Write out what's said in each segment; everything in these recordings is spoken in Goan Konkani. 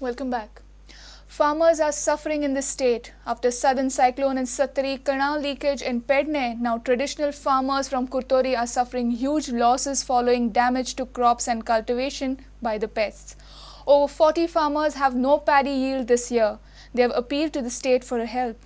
Welcome back. Farmers are suffering in the state after sudden cyclone in Sattari, canal leakage in Pedne. Now traditional farmers from Curtorim are suffering huge losses following damage to crops and cultivation by the pests. Over 40 farmers have no paddy yield this year. They have appealed to the state for help.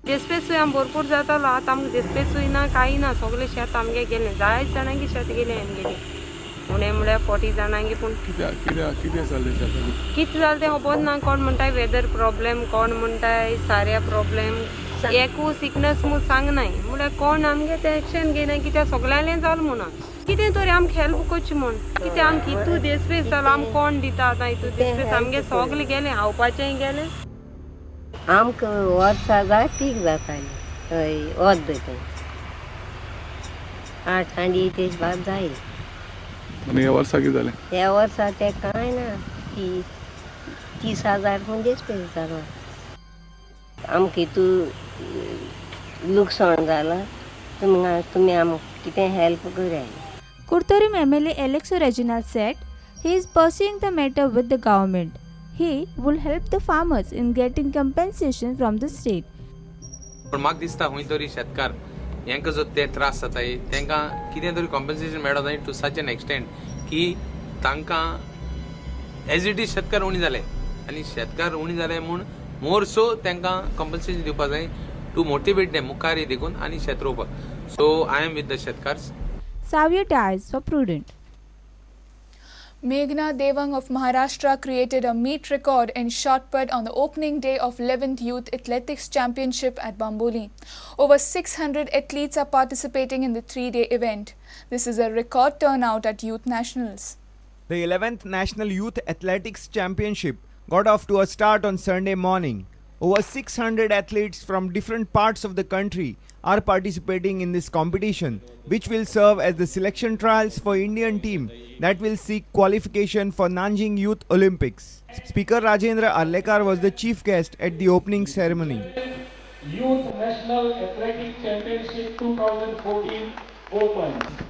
देसपेसूय आमी भरपूर जातालो, आतां आमकां देसपेसूय ना कांय ना, सगळें शेत आमगे गेलें, जायत जाणांकी शेत गेलें आमगेलें, उणें म्हळ्यार 40 जाणांकी. पूण कितें जालें शेतांनी? कितें जालें तें खबर ना. कोण म्हणटाय वेदर प्रॉब्लेम, कोण म्हणटाय साऱ्या प्रॉब्लेम, एकू सिकनस म्हूण सांगनाय. म्हळ्यार कोण आमगे तें एक्शन घेयना, कित्याक सगळ्यांलें जालें म्हणून कितें तरी आमकां हेल्प करची म्हूण. कितें आमकां इतू देसपेस जालो, आमकां कोण दिता आतां इतू देसपेस? आमगे सगळें गेलें, खावपाचेंय गेलें. आमकां वर्सा जाय पीक जातालें, हय, अर्द तें 8 हांडी तेश भात जाय. आनी ह्या वर्सा कितें जालें? ह्या वर्सा तें कांय ना, 30,000 पूण देसपेस जालो. आमकां हितू लुकसाण जालां, तुमी आमकां कितें हेल्प कराय. Curtorim MLA Aleixo Reginald said he is pursuing the matter with the government. He will help the farmers in getting compensation from the state. पण म्हाका दिसता खंय तरी शेतकार हेंकां जो ते त्रास जाताय तांकां कितें तरी कॉम्पन्सेशन मेळत जाय टू सच एन एक्सटेंट की तांकां एज it is शेतकार उणी जाले आनी शेतकार उणी जाले म्हूण मोर सो तांकां कॉम्पन्सेशन दिवपाक जाय टू मोटिवेट देम मुखार देखून आनी शेत रोवपाक. So I am with the शेतकार. Savio Dias for Prudent. Meghna Devang of Maharashtra created a meet record in shot put on the opening day of 11th Youth Athletics Championship at Bambolim. Over 600 athletes are participating in the 3-day event. This is a record turnout at Youth Nationals. The 11th National Youth Athletics Championship got off to a start on Sunday morning. Over 600 athletes from different parts of the country are participating in this competition, which will serve as the selection trials for Indian team that will seek qualification for Nanjing Youth Olympics. Speaker Rajendra Arlekar was the chief guest at the opening ceremony. Youth National Athletic Championship 2014 opens.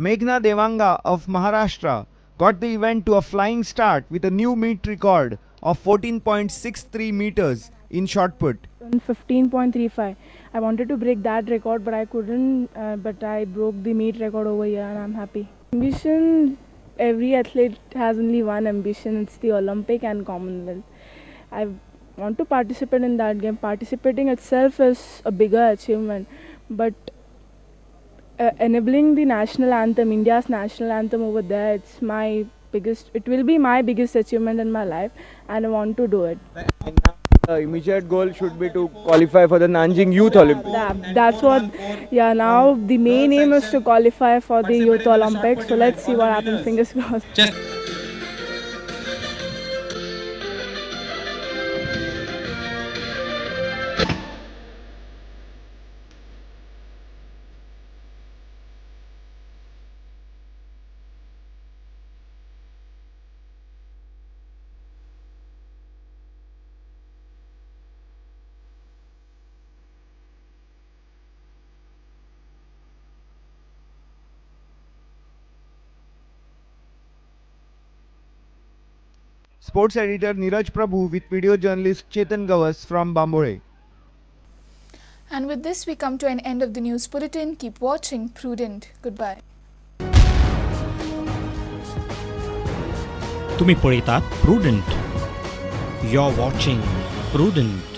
Meghna Devanga of Maharashtra got the event to a flying start with a new meet record of 14.63 meters in shot put. 15.35. I wanted to break that record, but I couldn't. But I broke the meet record over here, and I'm happy. Ambition, every athlete has only one ambition. It's the Olympic and Commonwealth. I want to participate in that game. Participating itself is a bigger achievement, but enabling the national anthem, India's national anthem over there, it's my biggest, it will be my biggest achievement in my life, and I want to do it. And now the immediate goal should be to qualify for the Nanjing Youth Olympics. That's what, yeah, now the main aim is to qualify for the Youth Olympics, so let's see what happens, fingers crossed. Sports editor Neeraj Prabhu with video journalist Chetan Gawas from Bambolim. And with this, we come to an end of the news bulletin. Keep watching Prudent. Goodbye. तुम्ही पळयतात Prudent. You are watching Prudent.